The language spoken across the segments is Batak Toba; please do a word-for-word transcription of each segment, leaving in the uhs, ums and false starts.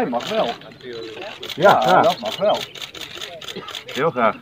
Mag wel. Ja, graag. Mag wel. Heel graag.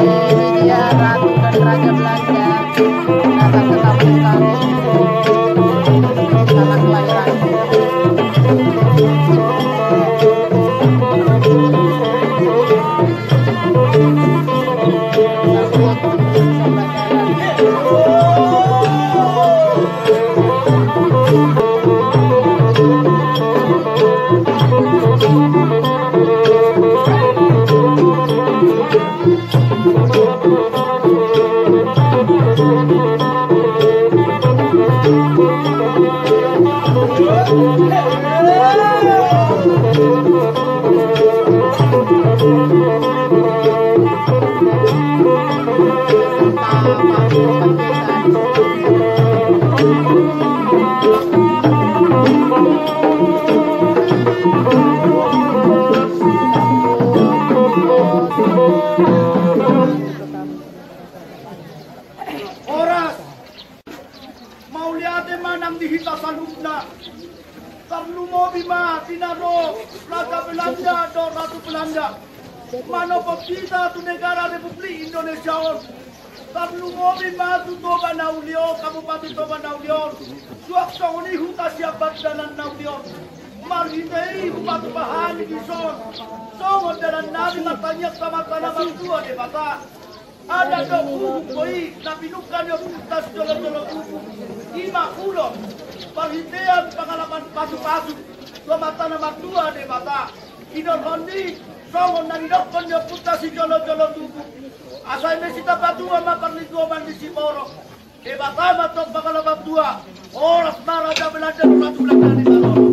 Ini dia Ratu dan Raja Belanda datang ke kampung kami. Tanah kelahiranku. Horas. Mauliate ma nang di hita saluhutna. Tarlumobi ma di na ro Raja Belanda dohot Ratu Belanda manopot hita tu negara Republik Indonesia on. Tarlumobi ma tu Toba na uli on, Kabupaten Toba na uli on. Suang songon i huta sian Pandanan na uli on. Marhite i hupatupa hami dison songon dalan nami martangiang tu Amanta na martua Debata. Adat dohot uhum do i na pinungka ni ompunta sijolojolo tubu. I ma ulaon parhitean pangalaman pasupasu tu Amanta na martua Debata. Didok ni songon na nidokkon ni ompunta sijolojolo tubu: Asa eme sitapatua ma parlinggoman ni siborok, Debata ma tong pangalaman tua. Horas ma Raja Belanda, Ratu Belanda ni Maroro.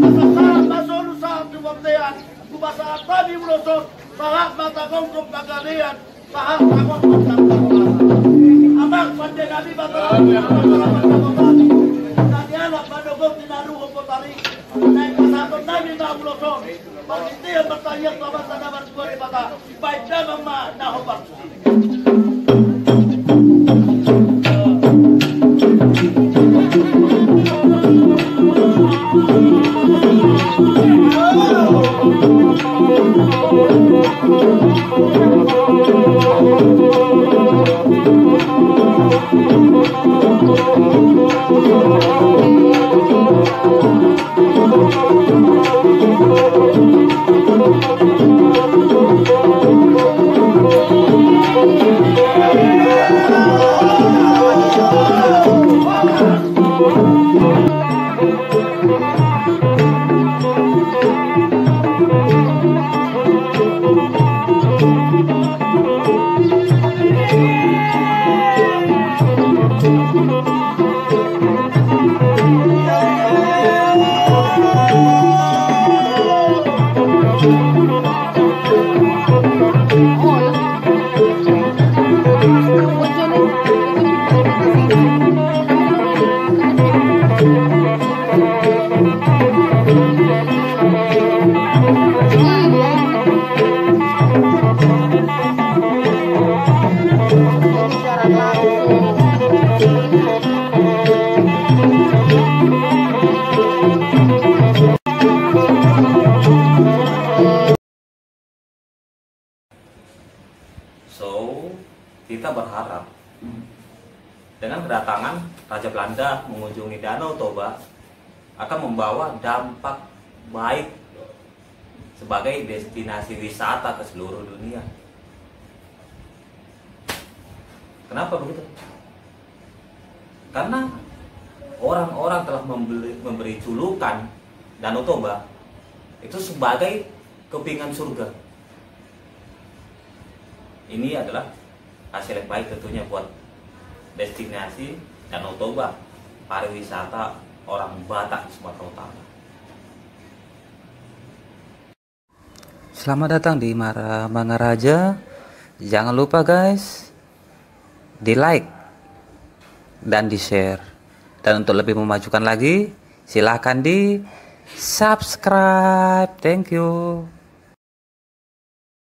Asa sahat ma solu sahat tu bontean, hupasahat hami ulos on. Sahat ma tangongkon pagabean, sahat tangongkon tangkapasa. Amang pande nami, Batara, Batara, Batara, na nialap manogot ni na ruhon botari, naeng pasahaton nami ma ulos on. Marhite martangiang tu Amanta na martua Debata, baen damang ma na hombar. So, kita berharap dengan kedatangan Raja Belanda mengunjungi Danau Toba akan membawa dampak baik sebagai destinasi wisata ke seluruh dunia. Kenapa begitu? Karena orang-orang telah memberi, memberi julukan Danau Toba itu sebagai kepingan surga. Ini adalah hasil yang baik tentunya buat destinasi Danau Toba, pariwisata orang Batak di Sumatera Utara. Selamat datang di Mara Mangaraja. Jangan lupa guys, di like dan di share. Dan untuk lebih memajukan lagi, silahkan di subscribe. Thank you.